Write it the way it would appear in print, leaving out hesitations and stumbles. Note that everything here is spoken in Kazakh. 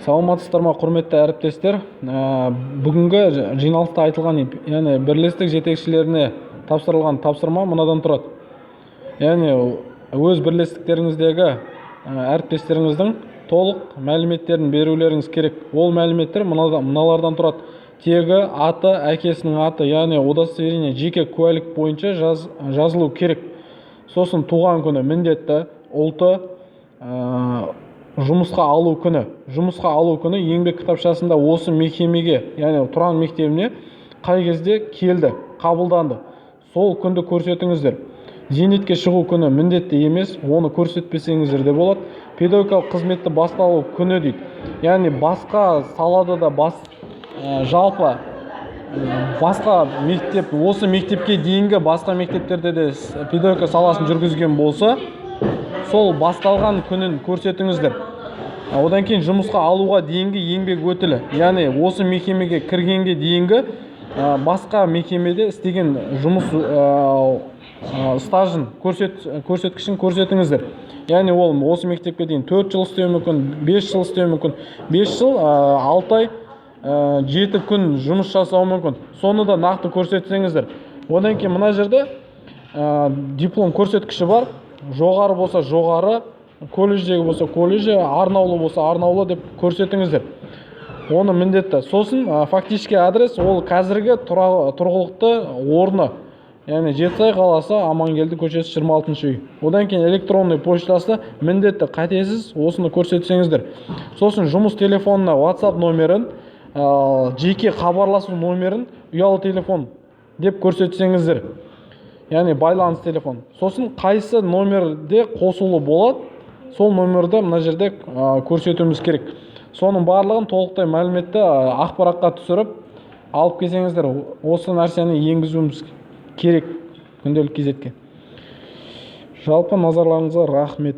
Саламатсыздар ма, құрметті әріптестер! Бүгінгі жиналыста айтылған, яғни бірлестік жетекшілеріне тапсырылған тапсырма мынадан тұрады. Яғни өз бірлестіктеріңіздегі әріптестеріңіздің толық мәліметтерін берулеріңіз керек. Ол мәліметтер мыналардан тұрады: тегі, аты, әкесінің аты, яғни удостоверение, жеке куәлік бойынша жазылу керек. Сосын туған күні міндетті, ұлты, жұмысқа алу күні. Жұмысқа алу күні еңбек кітапшасында осы мекемеге, яғни Тұран мектебіне қай кезде келді, қабылданды, сол күнді көрсетіңіздер. Зейнетке шығу күні міндетті емес, оны көрсетпесеңіздер де болады. Педагогикалық қызметті басталу күні дейді. Яғни басқа салада да бас, жалпы басқа мектеп, осы мектепке дейінгі басқа мектептерде де педагогика саласын жүргізген болса, сол басталған күнін көрсетіңіздер. Одан кейін жұмысқа алуға дейінгі еңбек өтілі, яғни осы мекемеге кіргенге дейінгі басқа мекемеде істеген жұмыс стажын көрсеткішін көрсетіңіздер. Яғни ол осы мектепке дейін 4 жыл істеуі мүмкін, 5 жыл істеуі мүмкін, 5 жыл 6 ай 7 күн жұмыс жасауы мүмкін. Соны да нақты көрсетсеңіздер. Одан кейін мына жерде диплом көрсеткіші бар: жоғары болса жоғары, колледждегі болса колледж, арнаулы болса арнаулы деп көрсетіңіздер оны міндетті. Сосын фактический адрес, ол қазіргі тұрғылықты орны, яғни Жетісай қаласы, Амангелді көшесі, 26 үй. Одан кейін электронный почтасы міндетті, қатесіз осыны көрсетсеңіздер. Сосын жұмыс телефонына WhatsApp номерін, жеке хабарласу номерін, ұялы телефон деп көрсетсеңіздер, яғни байланыс телефон. Сосын қайсы номерде қосулы болады, сол номерді мына жерде көрсетуіміз керек. Соның барлығын толықтай мәліметті ақпаратқа түсіріп алып келсеңіздер. Осы нәрсені енгізуіміз керек Күнделік кезетке. Жалпы, назарларыңызға рахмет.